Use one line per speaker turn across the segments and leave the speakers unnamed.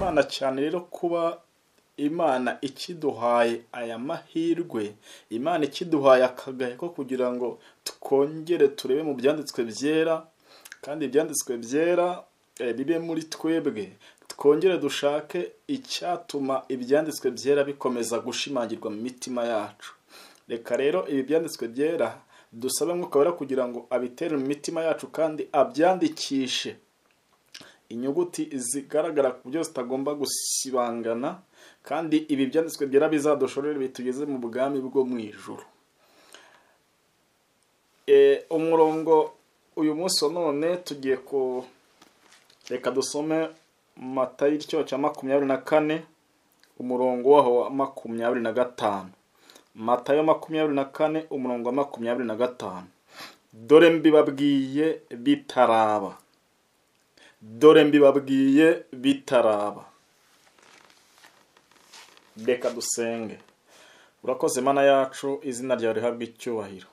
Imana cyane rero kuba Imana ikiduhaye aya mahirwe, Imana ikiduhaye akagahe ko kugira ngo twongere turebe mu byanditswe byera, kandi ibyanditswe byera bibe muri twebwe, twongere dushake icyatuma ibyanditswe byera bikomeza gushimangirwa mu mitima yacu. Reka rero ibi byanditswe byera dusabe Mwuka Wera kugira ngo abitere mu mitima yacu kandi abyandikishe inyuguti zigaragara ku buryo zitagomba gusibangana, kandi ibi byanditswe byera bizadushorere bitugeze mu bwami bwo mu ijuru. Umurongo uyu munsi wa none tugiye ku reka dusome Matayo igice cya 24 umurongo waho wa 25. Matayo 24 umurongo wa 25. Dore mbibabwiye bitaraba. Dore mbibabwiye bitaraba. Reka dusenge. Urakoze Mana yacu, izina ryawe rihabwe icyubahiro.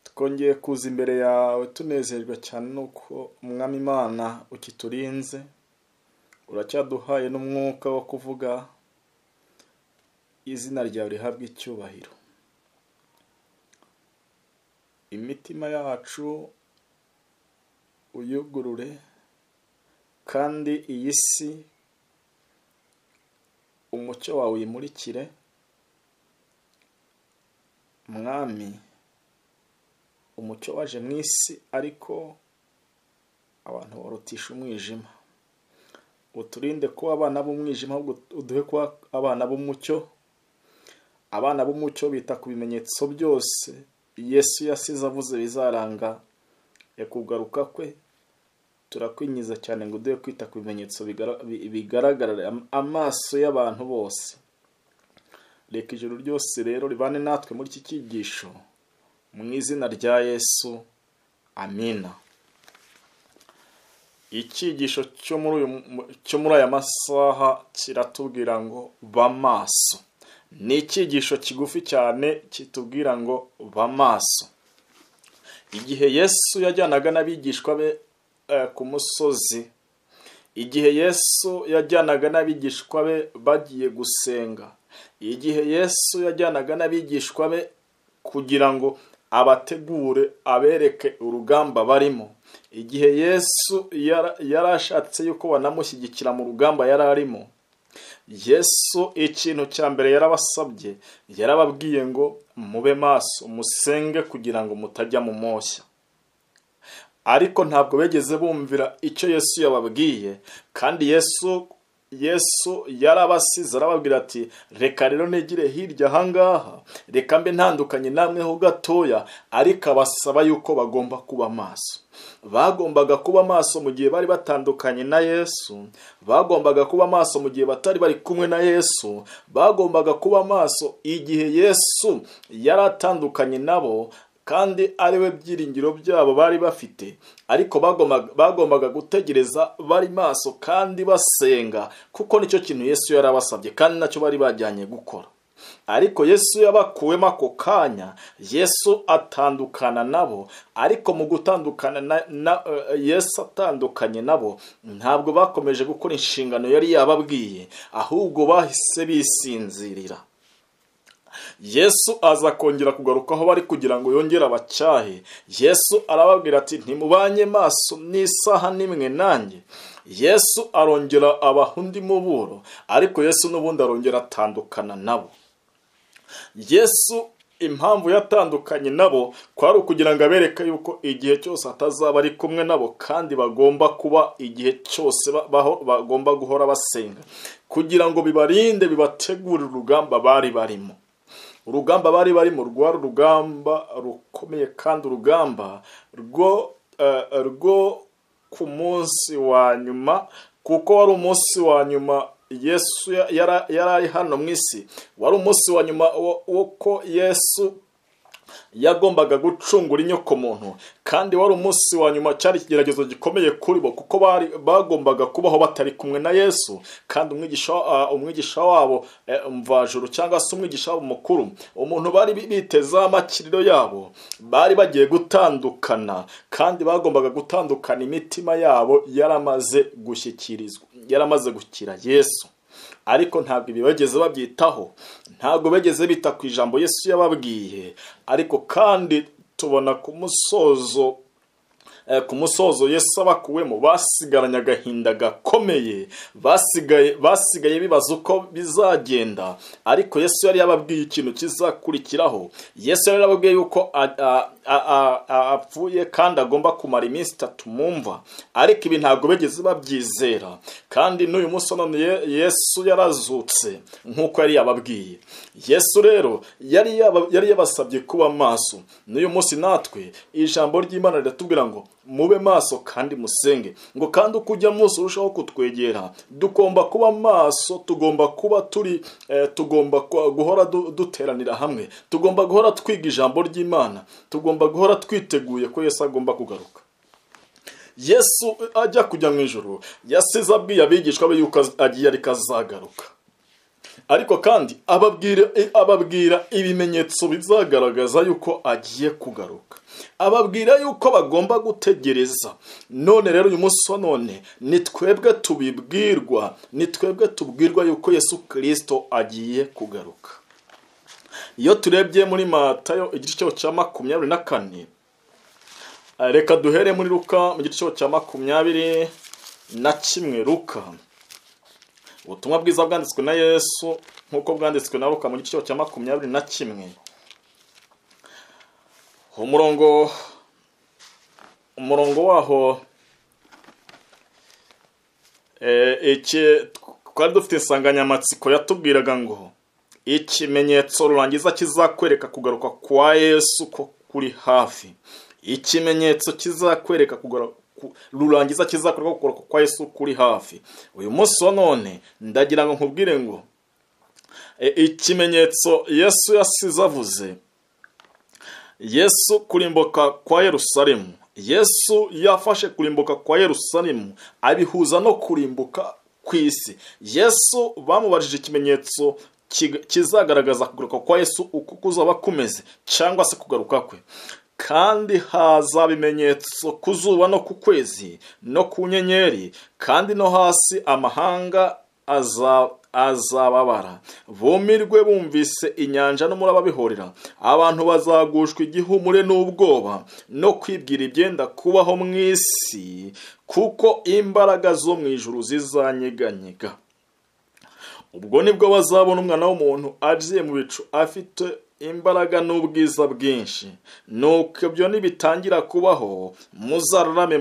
Twongeye kuza imbere yawe tunezerwa cyane nuko Umwami Imana ukiturinze, uracyaduhaye n'umwuka wo kuvuga, izina ryawe rihabwe icyubahiro. Imitima yacu uyugurure, kandi iyi si umucyo wawe uyimurikire. Mwami, umucyo waje mu isi ariko abantu barutisha umwijima. Uturinde kuba abana b'umwijima, ahubwo uduhe kuba abana b'umucyo. Abana b'umucyo bita ku bimenyetso byose Yesu yasize avuze bizaranga kugaruka kwe. Turakwinyiza cyane ngo uduhe kwita ku bimenyetso bigaragarira amaso y'abantu bose. Reka ijuru ryose rero ribane natwe muri iki cyigisho, mu izina rya Yesu, amina. Icyigisho cyo muri aya masaha kiratubwira ngo ba maso. Ni icyigisho kigufi cyane kitubwira ngo ba maso. Igihe Yesu yajyanaga n'abigishwa be ku musozi, igihe Yesu yajyanaga n'abigishwa be bagiye gusenga, igihe Yesu yajyanaga n'abigishwa be kugira ngo abategure abereke urugamba barimo, igihe Yesu yarashatse yuko banamushyigikira mu rugamba yari arimo, Yesu ikintu cya mbere yarabasabye, yarababwiye ngo mube maso, musenge kugira ngo mutajya mu moshya. Ariko ntabwo begeze bumvira icyo Yesu yababwiye, kandi Yesu yarabasize arababwira ati reka rero negire hirya ahangaha, reka mbe ntandukanye namwe ho gatoya, ariko abasaba yuko bagomba kuba maso. Bagombaga kuba maso mu gihe bari batandukanye na Yesu, bagombaga kuba maso mu gihe batari bari kumwe na Yesu, bagombaga kuba maso igihe Yesu yaratandukanye nabo kandi ariwe byiringiro byabo bari bafite. Ariko bagombaga gutegereza bari maso kandi basenga, kuko nicyo kintu Yesu yarabasabye kandi nacyo bari bajyanye gukora. Ariko Yesu yabakuwemo ako kanya, Yesu atandukana nabo. Ariko mu gutandukana na Yesu atandukanye nabo, ntabwo bakomeje gukora inshingano yari yababwiye, ahubwo bahise bisinzirira. Yesu aza kongera kugaruka aho bari kugira ngo yongere abacyahe. Yesu arababwira ati ntimubanye maso n'isaha nimwe nanjye. Yesu arongera abaha undi muburo, ariko Yesu n'ubundi arongera atandukana nabo. Yesu impamvu yatandukanye nabo kwari ukugira ngo abereke yuko igihe cyose atazaba ari kumwe nabo, kandi bagomba kuba igihe cyose bagomba guhora basenga, kugira ngo bibarinde bibategurire urugamba bari barimo. Urugamba bari barimo rwari urugamba rukomeye, kandi urugamba rwo ku munsi wa nyuma, kuko wari umunsi wa nyuma Yesu yari ari hano mu isi. Wari umunsi wa nyuma wo Yesu yagombaga gucungura inyoko muntu, kandi wari umunsi wa nyuma, cyari ikigeragezo gikomeye kuri bo, kuko bari bagombaga kubaho batari kumwe na Yesu, kandi umwigisha wabo mvajuru cyangwa se umwigisha wabo mukuru, umuntu bari biteza amakiriro yabo, bari bagiye gutandukana, kandi bagombaga gutandukana imitima yabo yaramaze gushyikirizwa, yaramaze gukira Yesu. Ariko ntabwo ibi bageze babyitaho, ntabwo bageze bita ku ijambo Yesu yababwiye. Ariko kandi tubona ku musozo Yesu abakuwemo basigaranye agahinda gakomeye, basigaye bibaza uko bizagenda. Ariko Yesu yari yababwiye ikintu kizakurikiraho. Yesu yari yababwiye yuko apfuye kandi agomba kumara iminsi 3 mu mva, ariko ibi ntabwo bageze babyizera. Kandi n'uyu munsi none Yesu yarazutse nk'uko yari yababwiye. Yesu rero yari yabasabye kuba maso. N'uyu munsi natwe ijambo ry'Imana riratubwira ngo mube maso kandi musenge, ngo kandi uko ujya munsi urushaho kutwegera. Tugomba kuba maso, tugomba kuba turi, tugomba guhora duteranira hamwe, tugomba guhora twiga ijambo ry'Imana, tugomba guhora twiteguye ko Yesu agomba kugaruka. Yesu ajya kujya mu ijuru yasize abwiye abigishwa be yuko agiye ariko azagaruka. Ariko kandi ababwira ibimenyetso bizagaragaza yuko agiye kugaruka, ababwira yuko bagomba gutegereza. None rero uyu munsi wa none ni twebwe tubibwirwa, ni twebwe tubwirwa yuko Yesu Kristo agiye kugaruka. Iyo turebye muri Matayo igice cya 24, reka duhere muri Luka mu gice cya 21. Luka, ubutumwa bwiza bwanditswe na Yesu nk'uko bwanditswe na Luka mu gice cya 21, umurongo waho twari dufite insanganyamatsiko yatubwiraga ngo ikimenyetso rurangiza kizakwereka kugaruka kwa Yesu ko kuri hafi. Ikimenyetso kizakwereka rurangiza kizakwereka kugaruka kwa Yesu kuri hafi. Uyu munsi wa none ndagira ngo nkubwire ngo ikimenyetso Yesu yasize avuze, Yesu kurimbuka kwa Yerusalemu. Yesu yafashe kurimbuka kwa Yerusalemu abihuza no kurimbuka kw'isi. Yesu bamubajije ikimenyetso kizagaragaza kugaruka kwa Yesu uko kuzaba kumeze cyangwa se kugaruka kwe. Kandi haza ibimenyetso ku zuba no ku kwezi no ku nyenyeri, kandi no hasi amahanga azababara, bumirwe bumvise inyanja n'umuraba bihorera. Abantu bazagushwa igihumure n'ubwoba no kwibwira ibyenda kubaho mu isi, kuko imbaraga zo mu ijuru zizanyeganyega. Ubwo nibwo bazabona umwana w'umuntu agiye mu bicu afite imbaraga n'ubwiza bwinshi. Nuko ibyo nibitangira kubaho, muzararame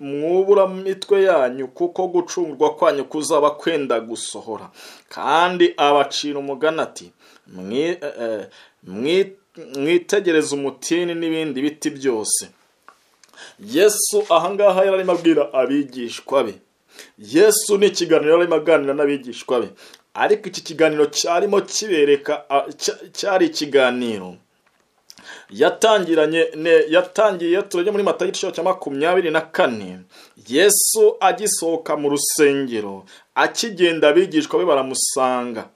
mwubura mitwe yanyu, kuko gucungurwa kwanyu kuzaba kwenda gusohora. Kandi abacira umugani ati mwitegereze umutini n'ibindi biti byose. Yesu ahangaha yararimo abwira abigishwa be. Yesu ni ikiganiro yararimo aganira n'abigishwa be. Ariko iki kiganiro cyarimo kibereka, cyari ikiganiro yatangiye turajya muri Matayo igice cya 24. Yesu agisohoka mu rusengero akigenda, abigishwa be baramusanga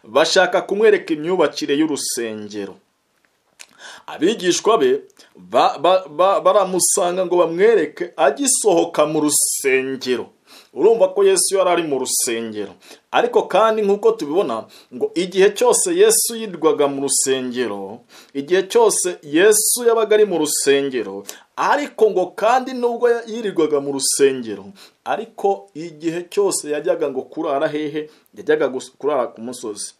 bashaka kumwereka imyubakire y'urusengero. Abigishwa be baramusanga ngo bamwereke agisohoka mu rusengero. Urumva ko Yesu yari ari mu rusengero. Ariko kandi nkuko tubibona ngo igihe cyose Yesu yirwaga mu rusengero, igihe cyose Yesu yabaga ari mu rusengero, ariko ngo kandi nubwo yirirwaga mu rusengero, ariko igihe cyose yajyaga ngo kurara hehe? Yajyaga kurara ku musozi.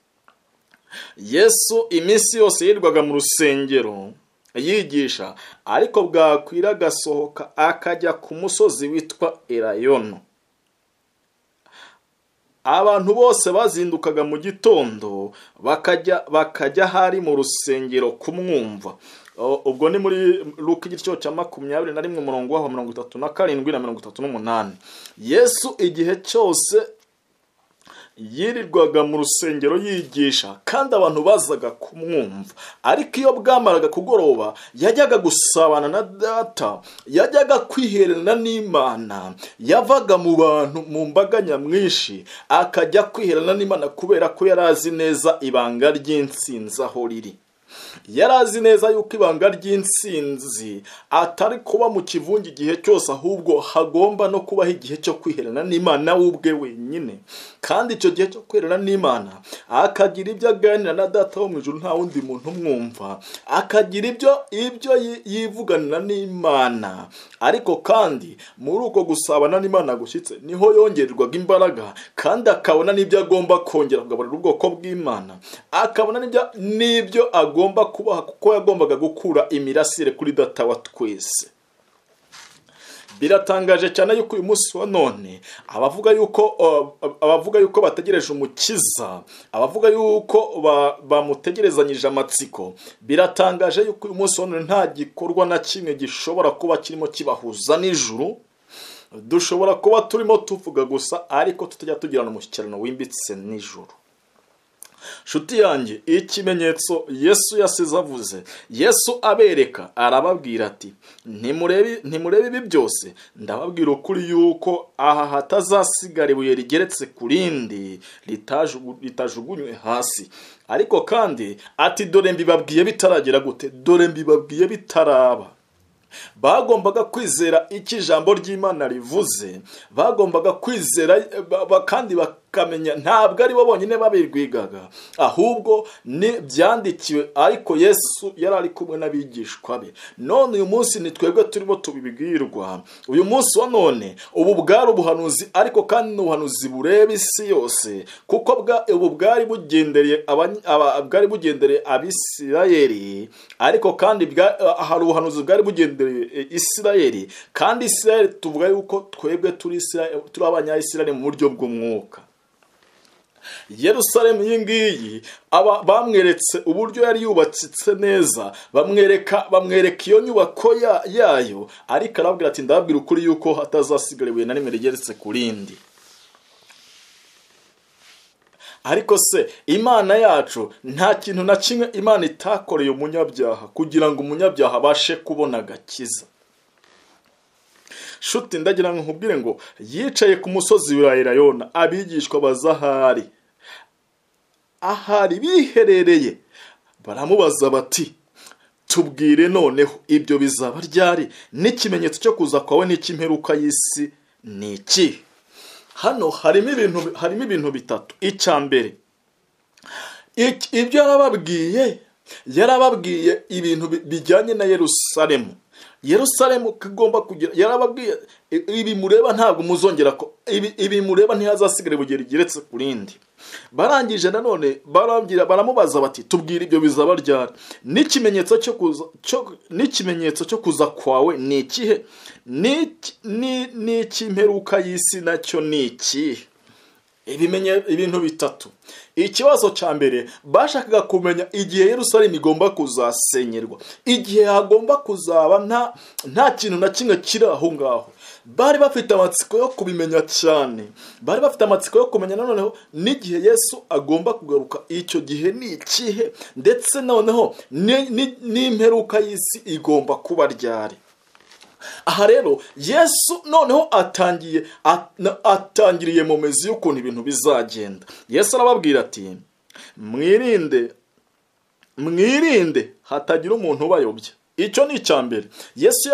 Yesu iminsi yose yirirwaga mu rusengero yigisha, ariko bwakwira agasohoka akajya ku musozi witwa Elayono. Abantu bose bazindukaga mu gitondo bakajya hari mu rusengero kumwumva. Ubwo ni muri Luka igice cya 21 umurongo wa 37 na 38. Yesu igihe cyose yirirwaga mu rusengero yigisha, kandi abantu bazaga kumwumva. Ariko iyo bwamaraga kugoroba yajyaga gusabana na Data, yajyaga kwiherana n'Imana, yavaga mu bantu mu mbaga nyamwinshi akajya kwiherana n'Imana, kubera ko yari azi neza ibanga ry'intsinzi aho riri. Yari azi neza yuko ibanga ry'intsinzi atari kuba mu kivunge igihe cyose, ahubwo hagomba no kubaho igihe cyo kwiherana n'Imana we ubwe wenyine. Kandi icyo gihe cyo kwiherana n'Imana, akagira ibyo aganira na Data wo mu ijuru, nta wundi muntu umwumva, akagira ibyo yivuganira n'Imana. Ariko kandi muri uko gusabana n'Imana gushyitse niho yongererwaga imbaraga, kandi akabona n'ibyo agomba kongera kugaburira ubwoko bw'Imana, akabona n'ibyo agomba kubaha, kuko yagombaga gukura imirasire kuri Data wa twese. Biratangaje cyane yuko uyu munsi wa none abavuga yuko bategereje umukiza, abavuga yuko bamutegerezanyije amatsiko, biratangaje yuko uyu munsi wa none nta gikorwa na kimwe gishobora kuba kirimo kibahuza n'ijuru. Dushobora kuba turimo tuvuga gusa, ariko tutajya tugirana umushyikirano wimbitse n'ijuru. Nshuti yanjye, ikimenyetso Yesu yasize avuze, Yesu abereka arababwira ati ntimurebe ibi byose, ndababwira ukuri yuko aha hatazasigara ibuye rigeretse ku rindi ritajugunywe hasi. Ariko kandi ati dore mbibabwiye bitaragera gute, dore mbibabwiye bitaraba. Bagombaga kwizera icyo ijambo ry'Imana rivuze, bagombaga kwizera kandi bakamenya ntabwo ari bo bonyine babirwigaga, ahubwo ni byandikiwe. Ariko Yesu yari ari kumwe n'abigishwa be. None uyu munsi ni twebwe turimo tubibwirwa. Uyu munsi wa none ubu bwari ubuhanuzi, ariko kandi n'ubuhanuzi bureba isi yose, kuko ubu bwari bugendereye Abisirayeli, ariko kandi hari ubuhanuzi bwari bugendereye Isirayeli, kandi Isirayeli tuvuga yuko twebwe turi abanyayisirayeli mu buryo bw'umwuka. Yerusalemu iyi ngiyi aba bamweretse uburyo yari yubatsitse neza, bamwereka iyo nyubako yayo, ariko arabwira ati ndababwira ukuri yuko hatazasigara ibuye na rimwe rigeretse ku rindi. Ariko se Imana yacu nta kintu na kimwe Imana itakoreye umunyabyaha kugira ngo umunyabyaha abashe kubona agakiza. Shuti, ndagira ngo nkubwire ngo yicaye ku musozi wa Elayono, abigishwa bazahari ahari biherereye, baramubaza bati tubwire noneho ibyo bizaba ryari, n'ikimenyetso cyo kuza kwawe n'icy'imperuka y'isi ni iki? Hano harimo ibintu bitatu. Icya mbere, ibyo yarababwiye ibintu bijyanye na Yerusalemu. Yerusalemu kigomba kugira, yarababwiye ibi mureba ntabwo muzongera ko ibi mureba ntihazasigara ibuye rigeretse ku rindi. Barangije nanone baramubaza bati tubwire ibyo bizaba ryari, n'ikimenyetso cyo kuza n'ikimenyetso cyo kuza kwawe ni ikihe, n'icy'imperuka y'isi nacyo ni ikihe? Ibintu bitatu. Ikibazo cya mbere, bashakaga kumenya igihe Yerusalemu igomba kuzasenyerwa, igihe hagomba kuzaba nta kintu na kimwe kiri aho ngaho. Bari bafite amatsiko yo kubimenya cyane, bari bafite amatsiko yo kumenya noneho n'igihe Yesu agomba kugaruka, icyo gihe ni ikihe, ndetse noneho n'imperuka y'isi igomba kuba ryari. Aha rero Yesu noneho atangiriye mu mizi y'ukuntu ibintu bizagenda. Yesu arababwira ati mwirinde hatagira umuntu ubayobya. Icyo ni icya mbere. Yesu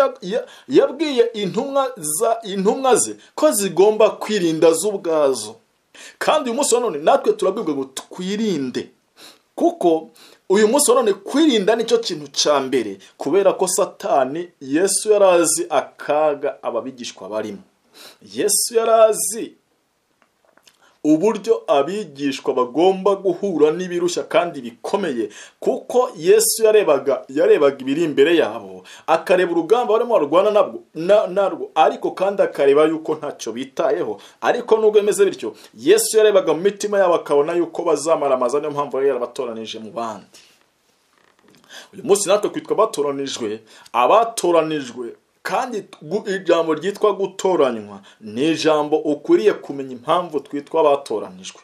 yabwiye intumwa ze ko zigomba kwirinda z'ubwazo. Kandi uyu munsi wa none natwe turabwirwa ngo twirinde, kuko uyu munsi wa none kwirinda nicyo kintu cya mbere, kubera ko Satani, Yesu yarazi akaga ababigishwa barimo. Yesu yarazi uburyo abigishwa bagomba guhura n'ibirushya kandi bikomeye, kuko Yesu yarebaga ibiri imbere yabo, akareba urugamba barimo barwana narwo, ariko kandi akareba yuko ntacyo bitayeho. Ariko nubwo bimeze bityo, Yesu yarebaga mu mitima yabo akabona yuko bazamaramaza, niyo mpamvu yari yarabatoranije mu bandi. Uyu munsi natwe kwitwa batoranijwe, abatoranijwe, kandi ijambo ryitwa gutoranywa ni ijambo ukwiriye kumenya impamvu twitwa abatoranijwe,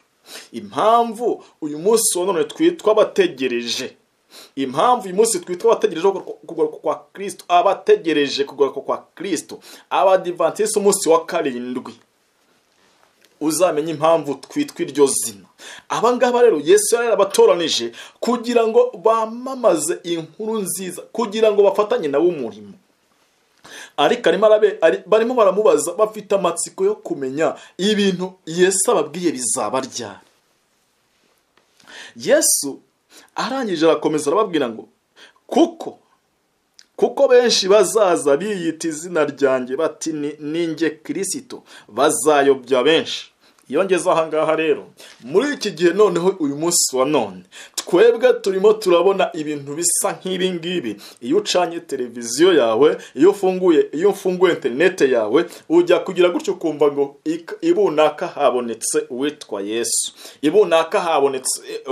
impamvu uyu munsi wa none twitwa abategereje, impamvu uyu munsi twitwa abategereje kugaruka kwa Kristo, abategereje kugaruka kwa Kristo, Abadivantisi umunsi wa karindwi. Uzamenye impamvu twitwa iryo zina. Aba ngaba rero Yesu yari yarabatoranije kugira ngo bamamaze inkuru nziza, kugira ngo bafatanye nawe umurimo. Ariko barimo baramubaza, bafite amatsiko yo kumenya ibintu Yesu ababwiye bizaba ryari. Yesu arangije arakomeza arababwira ngo kuko benshi bazaza biyita izina ryanjye bati ninjye Kristo, bazayobya benshi. Iyo ngeze aha ngaha rero muri iki gihe noneho uyu munsi wa none twebwe turimo turabona ibintu bisa nk'ibi ngibi. Iyo ucanye televiziyo yawe, iyo ufunguye interinete yawe, ujya kugira gutyo ukumva ngo ibunaka habonetse uwitwa Yesu, ibunaka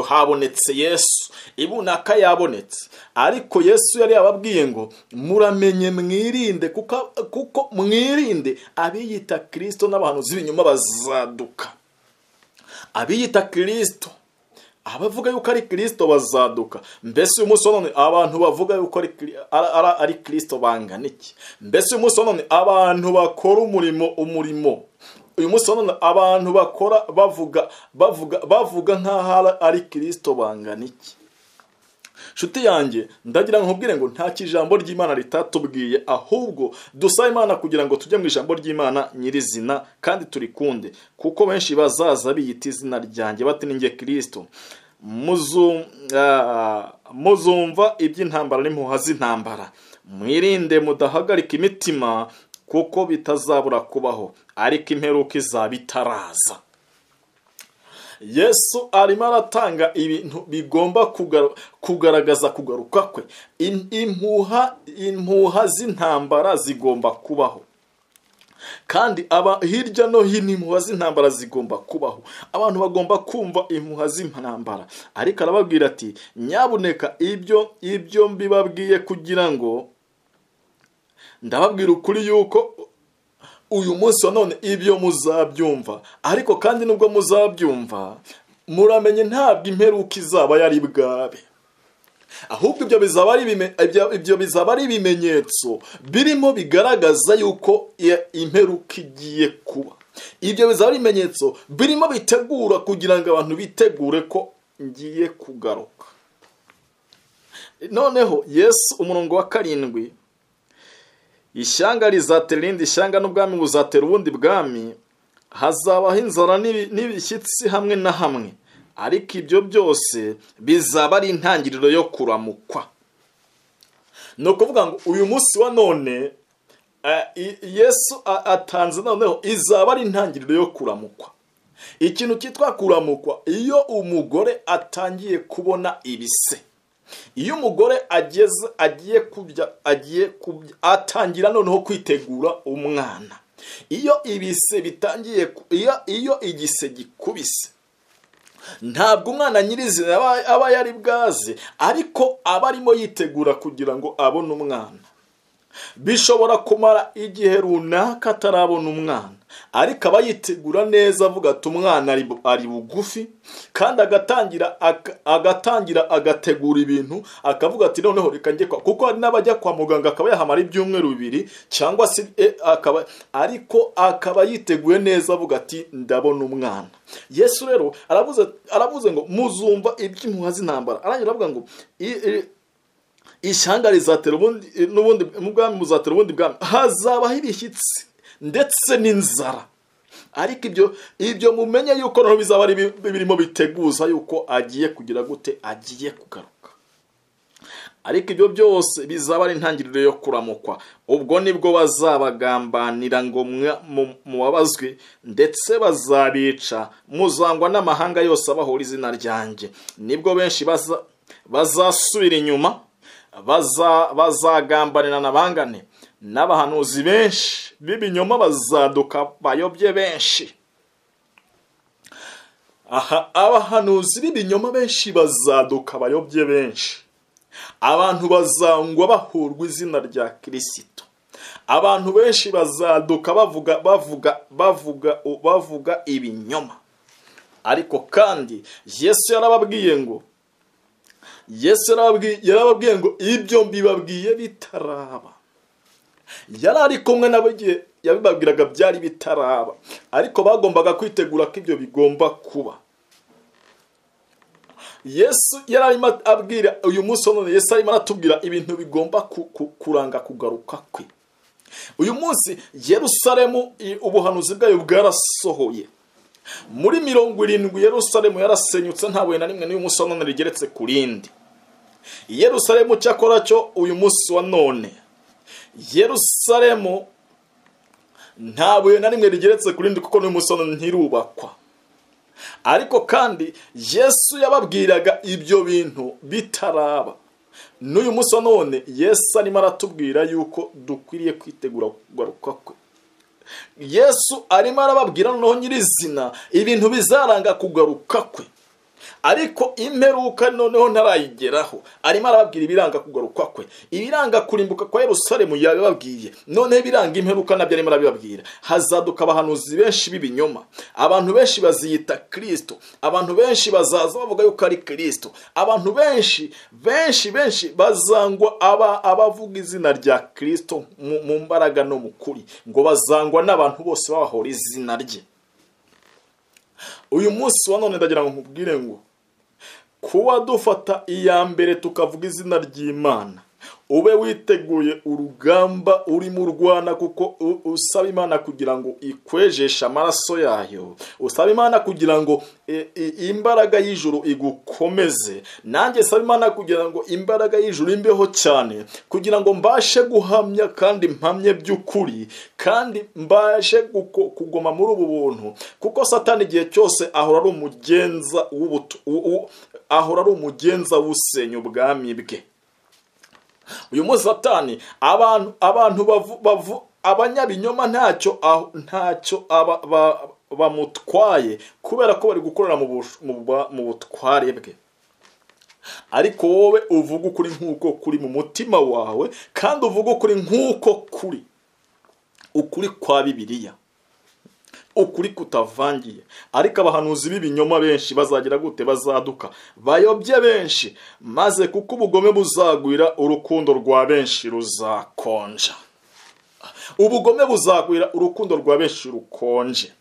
habonetse Yesu, ibunaka yabonetse. Ariko Yesu yari yababwiye ngo muramenye mwirinde, kuko mwirinde abiyita Kristo n'abahanuzi b'ibinyoma bazaduka. Abiyita Kristo, abavuga yuko ari Kristo bazaduka. Mbese uyu munsi wa none abantu bavuga yuko ari Kristo bangana iki? Mbese uyu munsi wa none abantu bakora umurimo, uyu munsi wa none abantu bakora bavuga nk'aho ari Kristo bangana iki? Nshuti yanjye, ndagira ngo nkubwire ngo nta kijambo ry'Imana ritatubwiye, ahubwo dusaba Imana kugira ngo tujye mu ijambo ry'Imana nyirizina kandi turikunde, kuko benshi bazaza biyita izina ryanjye bati ninjye Kristo. Muzumva iby'intambara n'impuha z'intambara, mwirinde mudahagarika imitima, kuko bitazabura kubaho, ariko imperuka izaba itaraza. Yesu arimo aratanga ibintu bigomba kugaragaza kugaruka kwe. Impuha z'intambara zigomba kubaho, kandi aba hirya no hino impuha z'intambara zigomba kubaho. Abantu bagomba kumva impuha z'intambara. Ariko arababwira ati nyabuneka ibyo mbibabwiye kugira ngo ndababwira ukuri yuko uyu munsi wa none ibyo muzabyumva, ariko kandi nubwo muzabyumva muramenye ntabwo imperuka izaba yari bwabe, ahubwo ibyo bizaba ari ibimenyetso birimo bigaragaza yuko imperuka igiye kuba. Ibyo bizaba ari ibimenyetso birimo bitegura kugira ngo abantu bitegure ko ngiye kugaruka. Noneho Yesu umurongo wa 7, ishyanga rizatera irindi shyanga n'ubwami buzatera ubundi bwami, hazabaho inzara n'ibishyitsi hamwe na hamwe, ariko ibyo byose bizaba ari intangiriro yo kuramukwa. Ni ukuvuga ngo uyu munsi wa none Yesu atanze noneho izaba ari intangiriro yo kuramukwa. Ikintu cyitwa kuramukwa, iyo umugore atangiye kubona ibise, iyo umugore ageze agiye kubya atangira noneho kwitegura umwana. Iyo ibise bitangiye, iyo igise gikubise, ntabwo umwana nyirizina aba yari bwaze, ariko aba arimo yitegura kugira ngo abone umwana. Bishobora kumara igihe runaka atarabona umwana, ariko aba yitegura neza avuga ati umwana ari bugufi, kandi agatangira agategura ibintu, akavuga ati noneho reka njye kwa, kuko hari n'abajya kwa muganga akaba yahamara ibyumweru 2 cyangwa se akaba, ariko akaba yiteguye neza avuga ati ndabona umwana. Yesu rero aravuze ngo muzumva iby'impuha z'intambara, arangira avuga ngo ishyanga rizatera ubundi n'ubundi bwami buzatera ubundi bwami, hazabaho ibishyitsi ndetse n'inzara, ariko ibyo mumenye yuko noneho bizaba ari birimo biteguza yuko agiye kugira gute, agiye kugaruka. Ariko ibyo byose bizaba ari intangiriro yo kuramukwa. Ubwo nibwo bazabagambanira ngo mubabazwe, ndetse bazabica, muzangwa n'amahanga yose abahora izina ryanjye. Nibwo benshi bazasubira inyuma, bazagambanira nabangane, n'abahanuzi benshi b'ibinyoma bazaduka bayobye benshi. Aha, abahanuzi b'ibinyoma benshi bazaduka bayobye benshi. Abantu bazangwa bahurwa izina rya Kristo. Abantu benshi bazaduka bavuga bavuga bavuga bavuga ibinyoma. Ariko kandi Yesu yarababwiye ngo yarababwiye ngo ibyo mbibabwiye bitaraba. Yari ari kumwe nabo igihe yabibabwiraga byari bitaraba, ariko bagombaga kwitegura ko ibyo bigomba kuba. Yesu yari arimo abwira uyu munsi wa none, Yesu arimo aratubwira ibintu bigomba kuranga kugaruka kwe. Uyu munsi Yerusalemu ubuhanuzi bwayo bwarasohoye. Muri 70 Yerusalemu yarasenyutse, nta buye na rimwe n'uyu munsi wa none rigeretse ku rindi. Yerusalemu cyakora cyo uyu munsi wa none, Yerusalemu nta buye na rimwe rigeretse ku rindi, kuko n'uyu munsi wa none ntirubakwa. Ariko kandi Yesu yababwiraga ibyo bintu bitaraba. N'uyu munsi wa none Yesu arimo aratubwira yuko dukwiriye kwitegura kugaruka kwe. Yesu arimo arababwira noneho nyirizina ibintu bizaranga kugaruka kwe, ariko imperuka noneho ntarayigeraho. Arimo arababwira ibiranga kugaruka kwe, ibiranga kurimbuka kwa Yerusalemu yabibabwiye, noneho ibiranga imperuka nabyo arimo arabibabwira. Hazaduka abahanuzi benshi b'ibinyoma, abantu benshi baziyita Kristo, abantu benshi bazaza bavuga yuko ari Kristo, abantu benshi benshi benshi bazangwa abavuga izina rya Kristo mu mbaraga no mu kuri, ngo bazangwa n'abantu bose babahora izina rye. Uyu munsi wa none ndagira ngo nkubwire ngo kuba dufata iya mbere tukavuga izina ry'Imana, ube witeguye urugamba urimo urwana, kuko usaba Imana kugira ngo ikwejeshe amaraso yayo, usaba Imana kugira ngo imbaraga y'ijuru igukomeze. Nanjye saba Imana kugira ngo imbaraga y'ijuru imbeho cyane, kugira ngo mbashe guhamya kandi mpamye by'ukuri, kandi mbashe kugoma muri ubu buntu, kuko Satani igihe cyose ahora ari umugenza ahora ari umugenza w'usenya ubwami bwe. Uyu munsi Satani abantu abanyabinyoma ntacyo bamutwaye, kubera ko bari gukorera mu butware bwe. Ariko wowe uvuga ukuri nk'uko kuri mu mutima wawe, kandi uvuga ukuri nk'uko kuri, ukuri kwa Bibiliya, ukuri kutavangiye. Ariko abahanuzi b'ibinyoma benshi bazagira gute? Bazaduka bayobye benshi, maze kuko ubugome buzagwira, urukundo rwa benshi ruzakonja. Ubugome buzagwira, urukundo rwa benshi rukonje.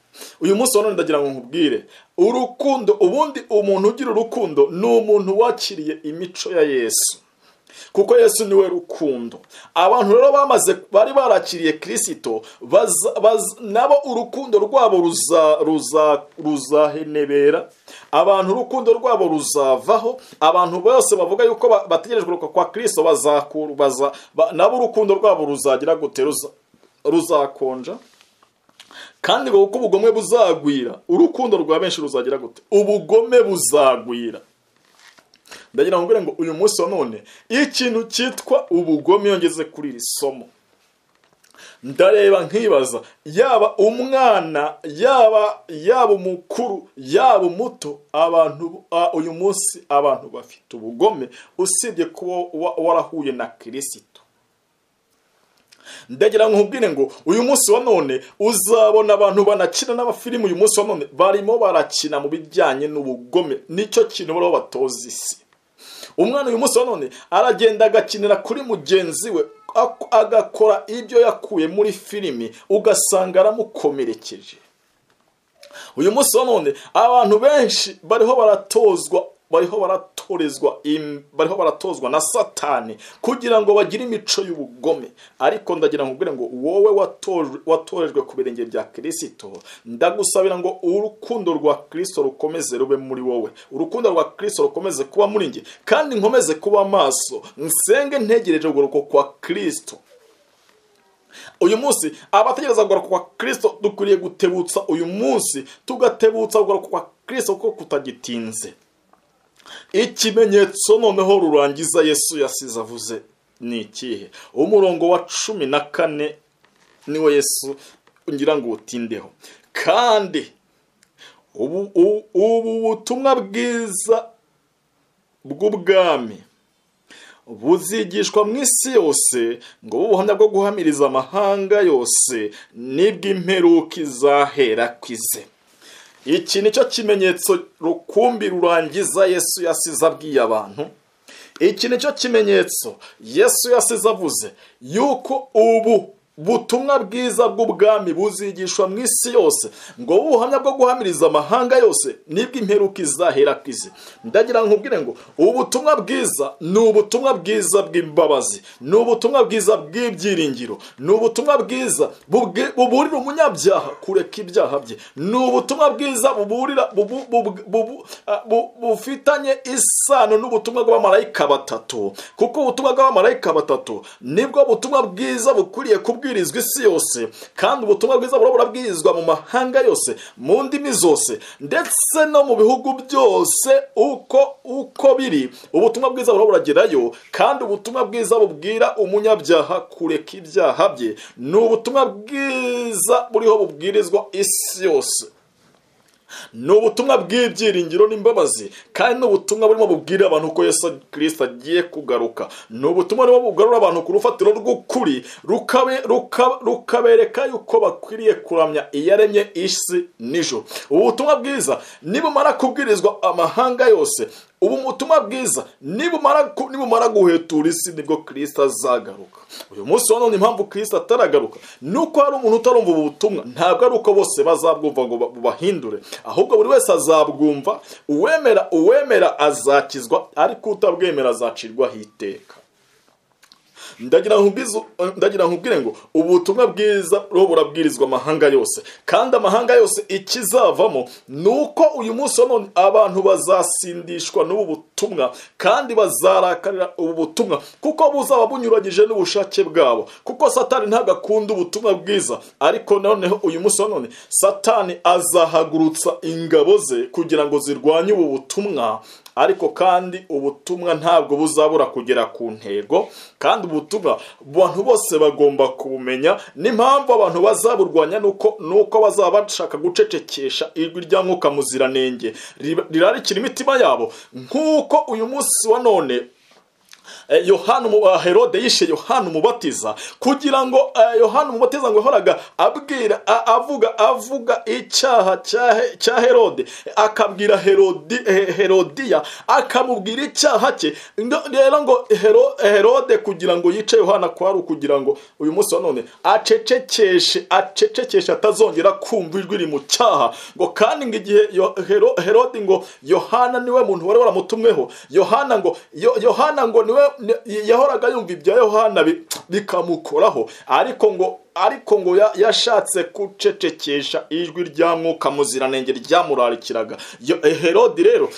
Uyu munsi wa none ndagira ngo nkubwire urukundo. Ubundi umuntu ugira urukundo ni umuntu wakiriye imico ya Yesu, kuko Yesu niwe rukundo. Abantu rero bari barakiriye Kristo, nabo urukundo rwabo ruzahenebera, abantu urukundo rwabo ruzavaho. Abantu bose bavuga yuko bategereje kugaruka kwa Kristo nabo urukundo rwabo ruzagira gute? Ruzakonja. Kandi ngo kuko ubugome buzagwira, urukundo rwa benshi ruzagira gute? Ubugome buzagwira. Ndagira ngo ngo uyu munsi wa none ikintu cyitwa ubugome, yongeze kuri iri somo, ndareba nkibaza, yaba umwana, yaba umukuru, yaba umuto, abantu uyu munsi abantu bafite ubugome, usibye kuba warahuye na Kristo. Ndagira ngo nkubwire ngo uyu munsi wa none uzabona abantu banakina n'abafilimu. Uyu munsi wa none barimo barakina mu bijyanye n'ubugome, nicyo kintu bariho batoza isi. Umwana uyu munsi wa none aragenda agakinira kuri mugenzi we, agakora ibyo yakuye muri filimi, ugasanga aramukomerekeje. Uyu munsi wa none abantu benshi bariho baratozwa, bariho baratozwa na Satani kugira ngo bagire imico y'ubugome. Ariko ndagira ngo ngo wowe watorejwe ku birenge bya Kristo, ndagusabira ngo urukundo rwa Kristo rukomeze rube muri wowe, urukundo rwa Kristo rukomeze kuba muri nge, kandi nkomeze kuba maso, nsenge ntegereje kugaruka kwa Kristo. Uyu munsi abategereza kugaruka kwa Kristo dukwiriye gutebutsa uyu munsi, tugatebutsa kugaruka kwa Kristo kuko kutagitinze. Ikimenyetso noneho rurangiza Yesu yasize avuze ni ikihe? Umurongo wa 14 niwo Yesu ngira ngo utindeho. Kandi ubu butumwa bwiza bw'ubwami buzigishwa mu isi yose, ngo ubuhamya bwo guhamiriza amahanga yose, nibwo imperuka izahera kwize. Iki nicyo kimenyetso rukumbi rurangiza Yesu yasize abwiye abantu. Iki nicyo kimenyetso Yesu yasize avuze yuko ubu butumwa bwiza bw'ubwami buzigishwa mu isi yose, ngo ubuhamya bwo guhamiriza amahanga yose, nibwo imperuka izahera ku isi. Ndagira nkubwire ngo ubutumwa bwiza ni ubutumwa bwiza bw'imbabazi, ni ubutumwa bwiza bw'ibyiringiro, ni ubutumwa bwiza buburira umunyabyaha kureka ibyaha bye, ni ubutumwa bwiza buburira bufitanye isano n'ubutumwa bw'abamarayika batatu, kuko ubutumwa bw'abamarayika batatu nibwo butumwa bwiza bukwiriye kubwirizwa isi yose, kandi ubutumwa bwiza burabwirizwa mu mahanga yose, mu ndimi zose, ndetse no mu bihugu byose uko biri. Ubutumwa bwiza buragerayo, kandi ubutumwa bwiza bubwira umunyabyaha kureka ibyaha bye, ni ubutumwa bwiza buriho bubwirizwa isi yose, ni ubutumwa bw'ibyiringiro n'imbabazi, kandi ni ubutumwa burimo bubwira abantu ko Yesu Kristo agiye kugaruka, ni ubutumwa burimo bugarura abantu ku rufatiro rw'ukuri, rukabereka yuko bakwiriye kuramya iyaremye isi n'ijuru. Ubu butumwa bwiza nibumara kubwirizwa amahanga yose, ubu butumwa bwiza nibumara guhetura isi, nibwo Kristo azagaruka. Uyu munsi wa none impamvu Kristo ataragaruka nuko hari umuntu utarumva ubu butumwa. Ntabwo ari uko bose bazabwumva ngo bahindure, ahubwo buri wese azabwumva. Uwemera azakizwa, ariko utabwemera azacirwaho iteka. Ndagira nkubwire ngo ubutumwa bwiza burabwirizwa amahanga yose, kandi amahanga yose ikizavamo nuko uyu munsi wa none abantu bazasindishwa n'ubu butumwa, kandi bazarakarira ubu butumwa, kuko buzaba bunyuranyije n'ubushake bwabo, kuko Satani ntabwo akunda ubutumwa bwiza. Ariko noneho uyu munsi wa none Satani azahagurutsa ingabo ze kugira ngo zirwanye ubu butumwa, ariko kandi ubutumwa ntabwo buzabura kugera ku ntego, kandi ubutumwa abantu bose bagomba kubumenya. N'impamvu abantu bazaburwanya nuko bazaba bashaka gucecekesha ijwi rya Mwuka Muziranenge rirarikira imitima yabo, nk'uko uyu munsi wa none Yohana Herode yishe Yohana Umubatiza, kugira ngo Yohana Umubatiza ngo yahoraga abwira avuga icyaha cya Herode, akabwira Herodiya, akamubwira icyaha cye. Rero ngo Herode kugira ngo yice Yohana kwari kugira ngo uyu munsi wa none acecekeshe atazongera kumva ijwi riri mu cyaha. Ngo kandi ngo igihe Herode ngo Yohana niwe muntu wari waramutumweho, Yohana ngo niwe yahoraga yumva ibya Yohana bikamukoraho, ariko ngo yashatse gucecekesha ijwi rya Mwuka Muziranenge ryamurarikiraga. Herode rero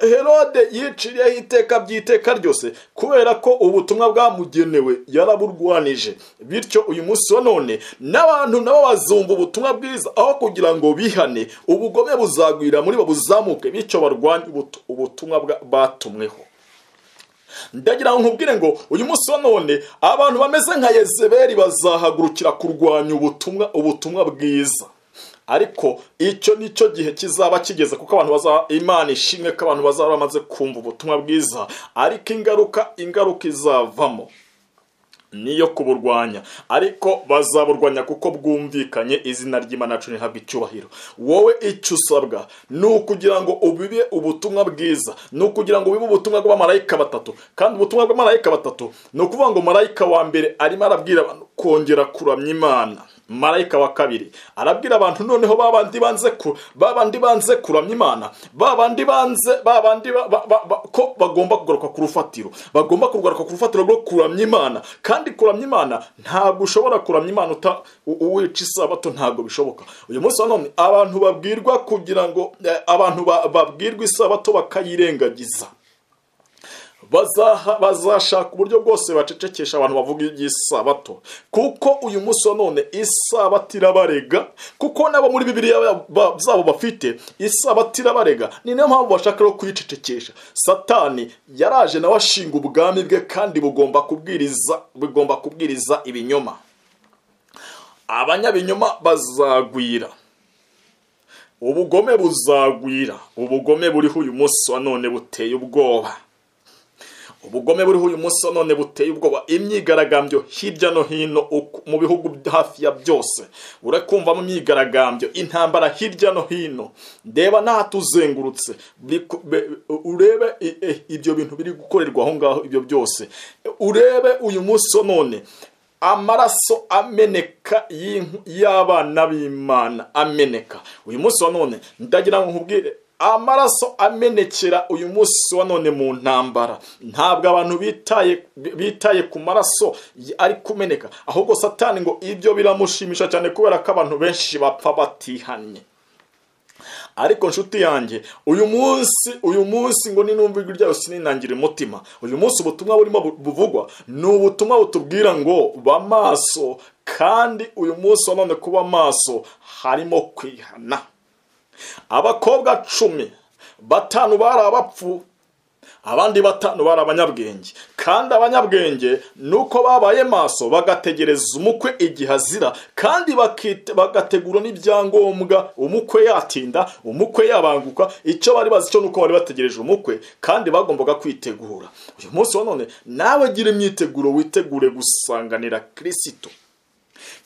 Herode yiciriyeho iteka by'iteka ryose, kubera ko ubutumwa bwamugenewe yaraburwanije. Bityo uyu munsi wa none n'abantu nabo bazumva ubutumwa bwiza, aho kugira ngo bihane, ubugome buzagwira muri bo buzamuke, bityo barwanye ubutumwa batumweho. Ndagira ngo nkubwire ngo uyu munsi wa none abantu bameze nka Yezebeli bazahagurukira kurwanya ubutumwa bwiza, ariko icyo nicyo gihe kizaba kigeze, kuko abantu bazaba, Imana ishimwe ko abantu bazaba bamaze kumva ubutumwa bwiza, ariko ingaruka izavamo niyo kuburwanya, ariko bazaburwanya kuko bwumvikanye. Izina ry'Imana yacu rihabwe icyubahiro. Wowe icyo usabwa ni ukugira ngo ubibe ubutumwa bwiza, ni ukugira ngo ubibe ubutumwa bw'abamarayika batatu. Kandi ubutumwa bw'abamarayika batatu ni ukuvuga ngo marayika wa mbere arimo arabwira abantu kongera kuramya Imana, marayika wa kabiri arabwira abantu noneho babandi banze kuramya Imana, babandi ko bagomba kugaruka ku rufatiro, bagomba kugaruka ku rufatiro rwo kuramya Imana. Kandi kuramya Imana ntabwo ushobora kuramya Imana uwica isabato, ntabwo bishoboka. Uyu munsi wa none abantu babwirwa kugira ngo abantu babwirwa isabato bakayirengagiza, bazashaka uburyo bwose bacecekesha abantu bavuga iby'isabato, kuko uyu munsi wa none isabato irabarega, kuko nabo muri Bibiliya zabo bafite isabato irabarega. Ni nayo mpamvu bashaka no kuyicecekesha. Satani yaraje nawe ashinga ubwami bwe, kandi bugomba kubwiriza ibinyoma. Abanyabinyoma bazagwira, ubugome buzagwira. Ubugome buriho uyu munsi wa none buteye ubwoba, ubugome buriho uyu munsi wa none buteye ubwoba. Imyigaragambyo hirya no hino mu bihugu hafi ya byose urakumvamo imyigaragambyo, intambara hirya no hino. Ndeba n'ahatuzengurutse, urebe ibyo bintu biri gukorerwa aho ngaho, ibyo byose urebe uyu munsi wa none. Amaraso ameneka y'abana b'Imana ameneka uyu munsi wa none, ndagira ngo nkubwire, amaraso amenekera uyu munsi wa none mu ntambara, ntabwo abantu bitaye ku maraso ari kumeneka, ahubwo Satani ngo ibyo biramushimisha cyane kubera ko abantu benshi bapfa batihannye. Ariko nshuti yanjye, uyu munsi ngo ninumva ijwi ryayo sininangire umutima. Uyu munsi ubutumwa burimo buvugwa ni ubutumwa butubwira ngo ba maso, kandi uyu munsi wa none kuba maso harimo kwihana. Abakobwa 10, 5 bari abapfu, abandi 5 bari abanyabwenge. Kandi abanyabwenge nuko babaye maso bagategereza umukwe igihe azira, kandi bagategura n'ibyangombwa. Umukwe yatinda, umukwe yabanguka, icyo bari bazi cyo nuko bari bategereje umukwe, kandi bagombaga kwitegura. Uyu munsi wa none nawe gira imyiteguro, witegure gusanganira Kristo.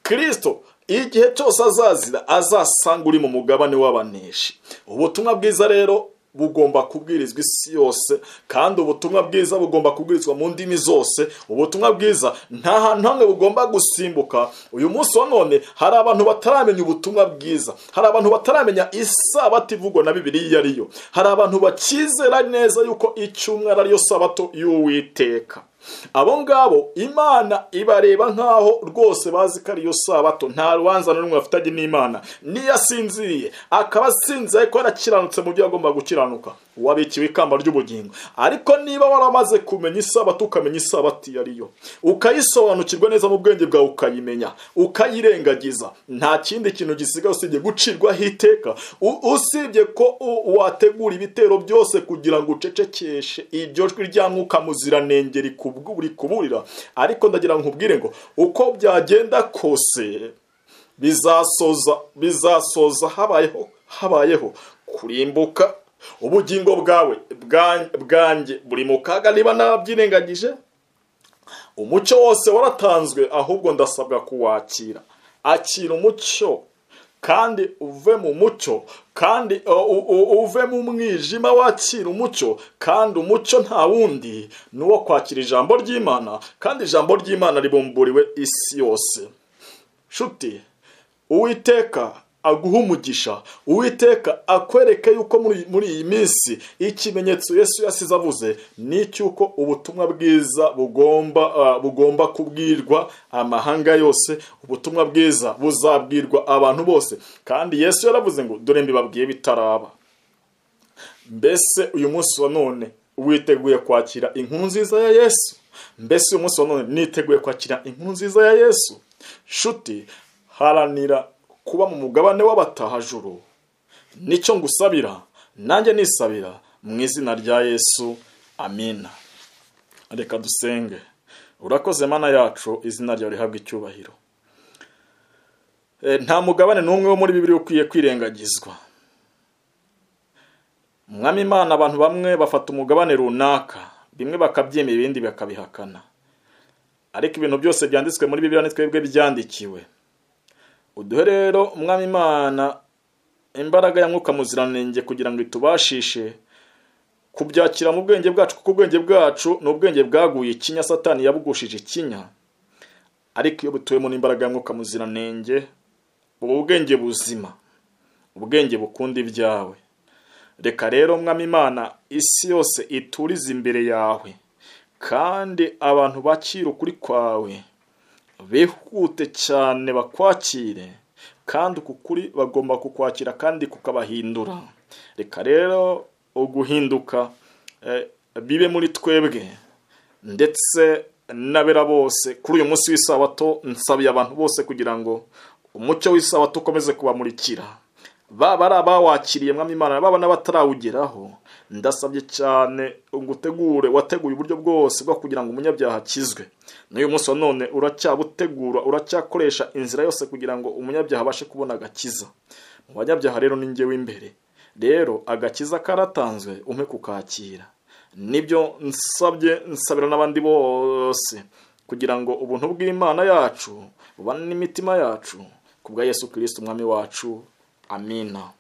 Kristo igihe cyose azazira azasanga uri mu mugabane w'abaneshi. Ubutumwa bwiza rero bugomba kubwirizwa isi yose, kandi ubutumwa bwiza bugomba kubwirizwa mu ndimi zose. Ubutumwa bwiza nta hantu hamwe bugomba gusimbuka. Uyu munsi wa none hari abantu bataramenya ubutumwa bwiza, hari abantu bataramenya isabato ivugwa na Bibiliya ariyo, hari abantu bakizera neza yuko icyumweru ariyo sabato y'Uwiteka. Abo ngabo Imana ibareba nkaho rwose bazi ko ariyo sabato, nta rubanza na rumwe bafitanye n'Imana. Niyo asinziriye akaba asinze ariko yarakiranutse mu byo agomba gukiranuka, wabikiwe ikamba ry'ubugingo. Ariko niba waramaze kumenya isabato, ukamenya isabato iyo ariyo, ukayisobanukirwa neza mu bwenge bwawe, ukayimenya, ukayirengagiza, nta kindi kintu gisigaye usibye gucirwaho iteka, usibye ko wategura ibitero byose kugira ngo ucecekeshe iryo jwi rya Mwuka Muziranenge rikuburira. Ariko ndagira nkubwire ngo uko byagenda kose bizasoza habayeho kurimbuka. Ubugingo bwawe bwanjye buri mu kaga niba nabyirengagije. Umucyo wose waratanzwe, ahubwo ndasabwa kuwakira. Akira umucyo kandi uve mu mucyo, kandi uve mu mwijima wakira umucyo. Kandi umucyo nta wundi ni uwo kwakira ijambo ry'Imana, kandi ijambo ry'Imana ribumburiwe isi yose. Shuti, Uwiteka aguha umugisha, Uwiteka akwereke yuko muri iyi minsi ikimenyetso Yesu yasize avuze ni cyuko ubutumwa bwiza bugomba kubwirwa amahanga yose, ubutumwa bwiza buzabwirwa abantu bose. Kandi Yesu yaravuze ngo dore mbibabwiye bitaraba. Mbese uyu munsi wa none witeguye kwakira inkuru nziza ya Yesu? Mbese uyu munsi wa none niteguye kwakira inkuru nziza ya Yesu? Shuti, haranira kuba mu mugabane w'abatahajuru. Nicyo ngusabira, nanjye nisabira mu izina rya Yesu, amina. Reka dusenge. Urakoze Mana yacu, izina ryawe rihabwe icyubahiro. Nta mugabane n'umwe wo muri Bibiliya ukwiye kwirengagizwa. Mwami Imana, abantu bamwe bafata umugabane runaka, bimwe bakabyemera ibindi bakabihakana, ariko ibintu byose byanditswe muri Bibiliya ni twebwe byandikiwe. Uduhe rero Mwami Imana imbaraga ya Mwuka Muziranenge kugira ngo itubashishe kubyakira mu bwenge bwacu, kuko ubwenge bwacu ni ubwenge bwaguye ikinya, Satani yabugushije ikinya. Ariko iyo butuwemo n'imbaraga ya Mwuka Muziranenge, ubu bwenge buzima, ubwenge bukunda ibyawe. Reka rero Mwami Imana isi yose iturize imbere yawe, kandi abantu bakira ukuri kwawe bihute cyane bakwakire, kandi ukuri bagomba kukwakira kandi kukabahindura. Reka rero uguhinduka bibe muri twebwe ndetse n'abera bose. Kuri uyu munsi w'isabato nsabiye abantu bose kugira ngo umucyo w'isabato ukomeze kubamurikira, baba ari abawakiriye Mwami Imana, baba n'abatarawugeraho. Ndasabye cyane ngutegure, wateguye uburyo bwose bwo kugira ngo umunyabyaha akizwe. N'uyu munsi wa none uracyabutegura, uracyakoresha inzira yose kugira ngo umunyabyaha abashe kubona agakiza. Mu banyabyaha rero ni njyewe imbere. Rero agakiza karatanzwe, umpe kukakira. Nibyo nsabye, nsabira n'abandi bose kugira ngo ubuntu bw'Imana yacu bubane n'imitima yacu, kubwa Yesu Kristo Umwami wacu. Amina.